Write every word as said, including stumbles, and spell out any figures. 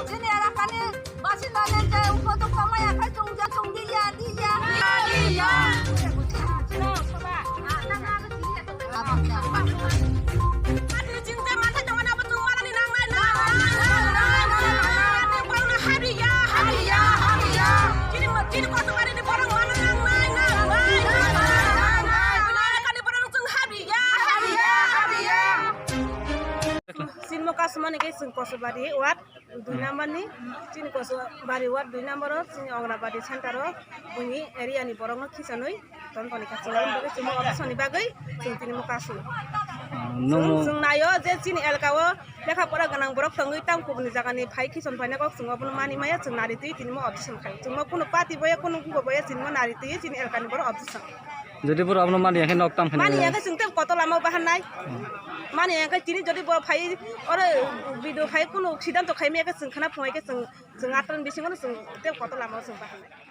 Chini elakani basinda ni je upoduk tongmaya khai chwngja chwngdi ya di ya. Di ya. Sinmo kasumani ke sing kosubari wat. Dui number ni chini Kosubari ward dui number o chini Anganwadi center o buini area ni borok no khisanwi ton toni kha chwng bagwi chwng office ni bagwi chwng tini mo kasu. Ah, nwng chwng, mo chwng nayo je chini elka o lekha pora gwnang borok tongwi tang kubuni jaga ni phai khison phaina kok chwng obono mani maya chwng nari twi tini mo objection khai chwng mo kunu party boya kunu gubo boya chini mo nari twi chini elka ni borok objection. Jodi borok abono mani ya khe nok tam khe mani ya khe chwng tei koto lama o bahan nai. Mani ya khe tini jodi bo phai oro video phai kunu siddhanto khai maya khe chwng khana phungai khe chwng Chwng atron bisingo no chwng tei kotor lama o chwng bahan nai.